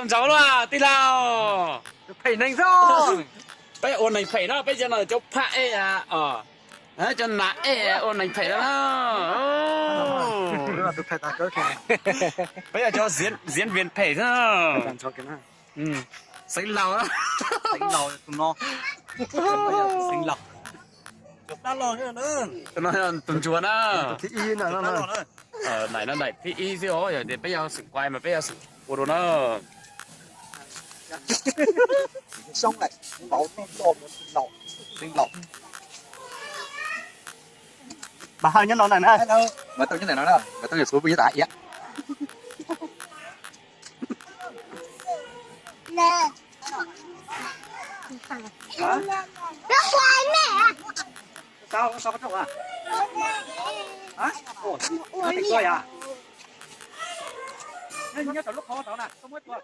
Ntxauv los tij laug. Phem neeg xwb. Peb ua neeg phem no, peb cov no cov phaj ej os, cov nas ej ua neeg phem no na. Peb yog cov diễn viên phem xwb. Xeev Laus, Xeev Laus tus no, Xeev Laus, tus no tus ntsuag na. Daim no daim thib ib xwb os, yog tias peb yog xeem Kuai mas peb yog xeem ua dua na. Xeev Laus, Xeev Laus. Mas hawj nyob no na. Mas tau nyob ntawm no na, mas tau yog xub pw nyob tas hais iab. Nyob rau lub qhov tod na, koj muab tua.